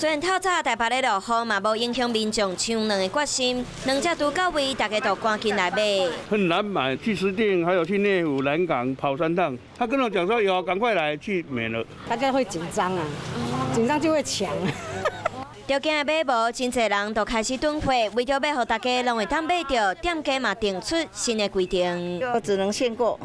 雖然透早台北咧落雨，嘛無影響民眾搶卵的決心。卵才拄到位，大家都趕緊來買。很難買，去士林，還有去內湖、南港跑三趟。他跟我講說有，趕快來，去沒了。大家會緊張啊，緊張就會搶。著驚買無，真濟人就開始囤貨，為著欲予大家攏會當買著，店家嘛定出新的規定。就只能限購，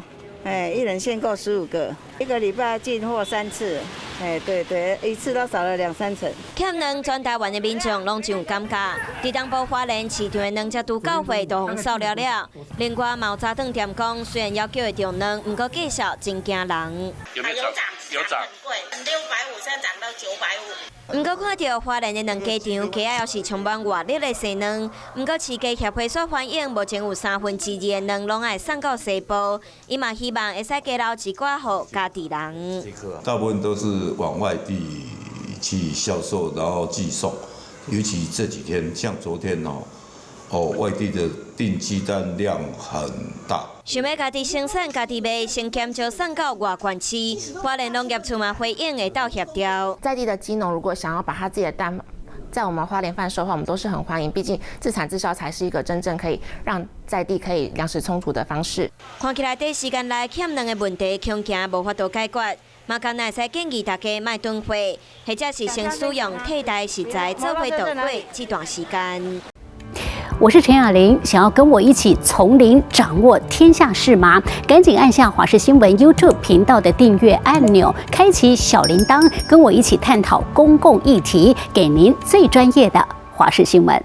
哎，一人限購15個，一個禮拜進貨三次，哎，對對，一次都少了兩三成。欠卵全台灣的民眾攏真有感覺。佇東部花蓮市場的卵才拄到貨，就予掃了了。另外，嘛有早頓店講，雖然猶叫會著卵，毋過價數真驚人。有沒有漲？有漲，很貴，650現在漲到950。毋過看著花蓮的卵雞場，雞仔猶是充滿活力的生卵。毋過飼雞協會所反映，目前有二三的卵攏愛送到西部，伊嘛希望會使加留一寡予家己人。大部分都是往外地去銷售，然後寄送。尤其這幾天，像昨天哦，哦，外地的訂雞蛋量很大。想欲家己生產、家己賣，先減少送到外縣市。花蓮農業處嘛回應會鬥協調。在地的雞農如果想要把他自己的蛋在我們花蓮販售的話，我們都是很歡迎。畢竟自產自銷才是一個真正可以讓在地可以糧食充足的方式。看起來短時間內欠卵的問題恐驚無法度解決，嘛敢若會使建議大家莫囤貨，或者是先使用替代食材做伙度過這段時間。我是陳雅玲，想要跟我一起從零掌握天下事嗎？趕緊按下華視新聞 YouTube 頻道的訂閱按鈕，開啟小鈴鐺，跟我一起探討公共議題，給您最專業的華視新聞。